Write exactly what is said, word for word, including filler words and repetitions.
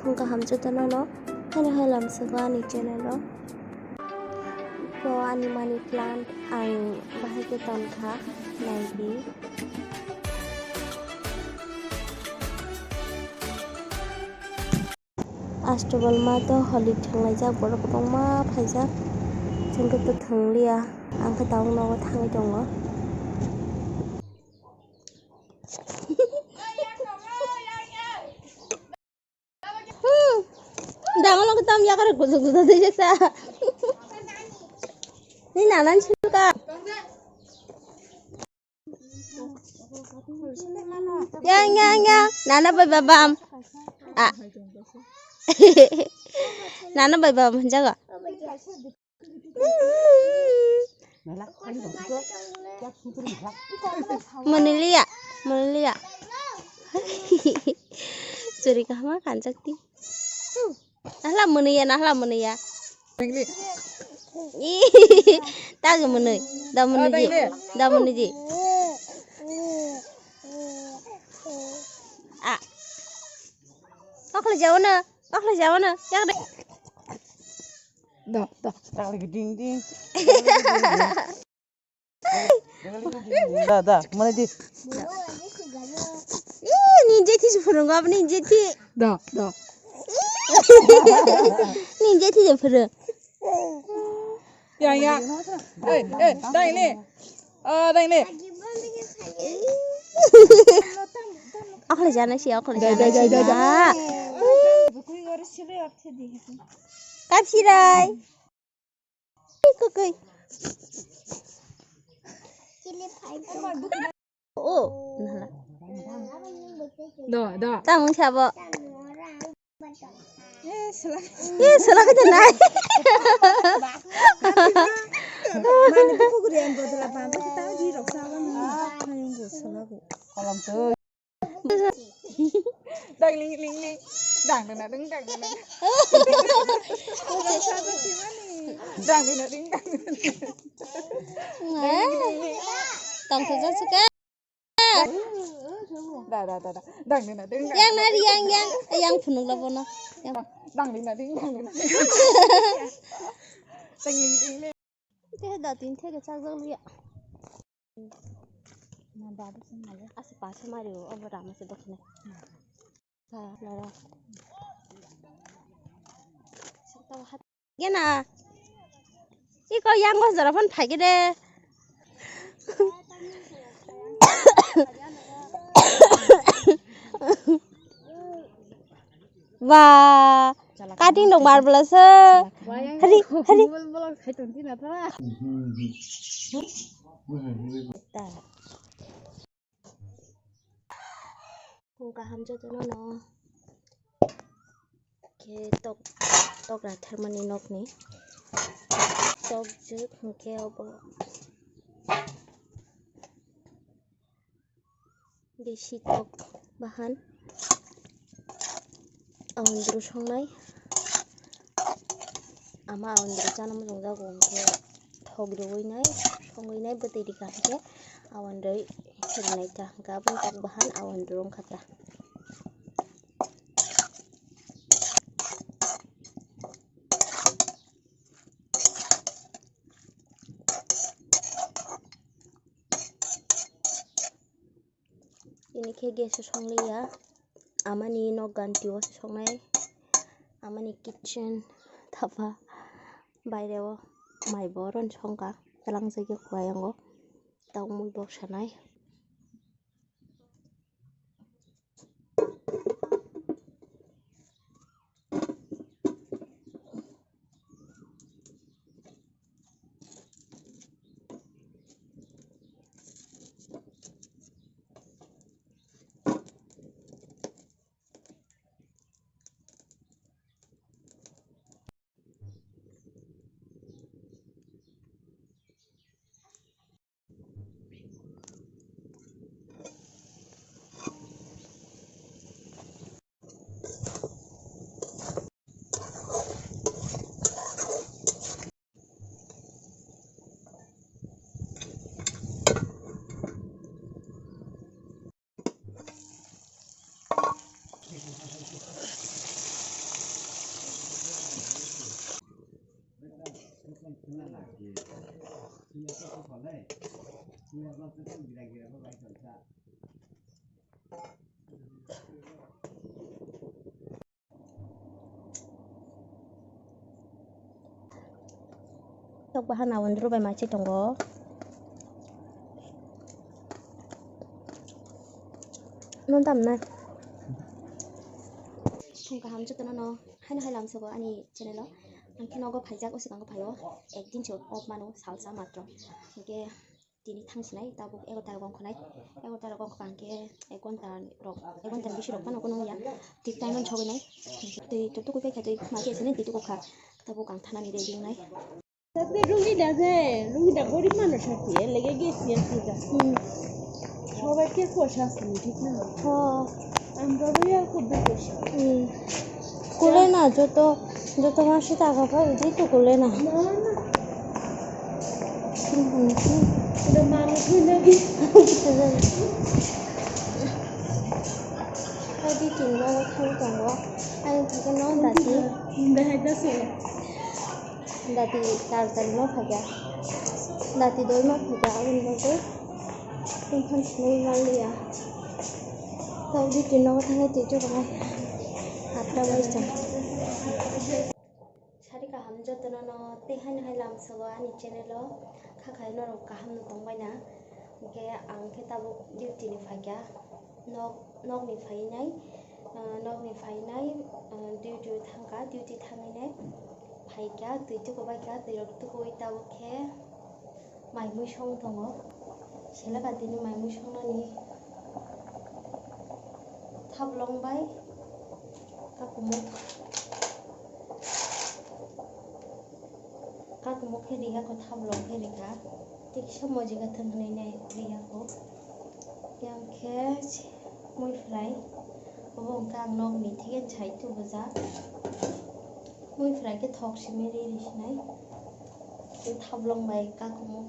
Phung kaham jotono no, haino hai lamsogo ani channel o. Bo ani money plant ang bahai khe tonkha, naidi. Astobal ma to holi thwnglaijak, borok kwbangma phaijak, chwng khe to thwngliya, ang khe tabuk nogo thangwi tongo. Hmm. Dama lo tam yakar gudu gudu de jesa. Ni nanan siluka. Yang, yang, yang. Nana bai babam. Ah. Nana bai babam jaga. Maniliya, maniliya. Churi kahma kanjakti. Nahla maniliya, nahla maniliya. Ih, tagi manui. Da manui ji. Da manui ji. Ah. Okle jawana, okle jawana. Yak de. Da, da, da, ding, ding. Da, da, mana di? Ih, ninja thi se phurung, apa ninja thi? Da, da. Ninja thi se phurung. Ya, ya. Eh, eh, dai ni. Ah, dai ni. Okle jana si, okle jana si. Kapsirai. Kukui. Oh, nala. Da, da. Tamung sabo. Eh, selak. Eh, selak itu nai. Mani buku gurian bodol apa? Apa kita di rok salam. Ayo, selak. Kolom tu. Dang ling ling ling. Dang dang dang dang dang. Dang dang dang dang. Tang saja suka. Da da da da. Dang dang dang dang. Yang nari yang yang yang phunuk labo no. Yang. Dang dang dang dang dang. Dang ling ling ling. Teh da tin teh kechak jak liya. Na dadu sing mali. Asa pasa mari o, obo rama se dokne. Sa lara. Gena. Iko yang go jara phan phai gede. Ba, cutting dong marble se. Hari, hari. Phung kaham jotono no. Khe tok, tok ratharmani nokni. Tok jwk hwnkhe obo. Bisi tok bahan. Awandru songnai. Ama awandru chana mujungjago hwnkhe thok rwui nai, songwi nai, bwtwi rikha hwnkhe awandru rwnai ta hwnkhe aboni tok bahan awandru wngkha ta. Ini khe gas o songliya, amani nok ganti o se songnai, amani kitchen thapa baire o mai bo oro ni songkha, twlangjak ya kuayango, tabuk mui bok sanai. Tok bahan awandru bai machi tongo. Non tam na. Sung kaham jotono no haino hai lam sogo ani channel o. Ang khe nogo phaijak o swkango phaio. Ek din se off mano salsa matro. Hingke tini thang sinai tabuk egarota rok ongkha nai. Egarota rok ongkha ba hingke ek ghonta rok, ek ghonta ni bisi rok phano kuno ya. Thik time o sogwi nai. Twi tok tok khe twi ma khe sene twi tok kha. Tabuk ang thanani ready wngnai. Sakte rungida je, rungida gorib manush ar ki, lege gesi ar ki da. Hmm. Sobai ke khosha asini, thik na? Ho. Amra ro ya khub khosha. Hmm. Kule na, joto, joto masi taka pai, udi to kule na. Na, na. Hmm. Ida manush ni lagi. Adi tinno thang tongo. Ani thangke no dati. Dahai da se. Dati tartari ma phaikha. Dati doi ma phaikha, aboni bagwi tongthang sinai manliya. Tei duty nogo thangwi twi chuknai. Atta bai chang. Sari kaham jotono no tei haino hai lam sogo ani channel o. Kha khai norok kaham no tongbai na. Hingke ang khe tabuk duty ni phaikha. Nok, nokni phainai, ah, nokni phainai, ah, duty thangkha, duty thangwi nai phaikha, twi tukubaikha, twi rok tukuwi tabuk khe mai mui song tongo. Seleka tini mai mui songnani thaplong bai kakumuk. Kakumuk khe rikha, kwthap rok khe rikha. Tei kisa moji gathang hinwi nai rikha kho. Yang khe mui phlai. Obo hwnkhe ang nokni thik sai tubujak. Mui phlai khe thok simi ri ri sinai. Tei thaplong bai kakumuk.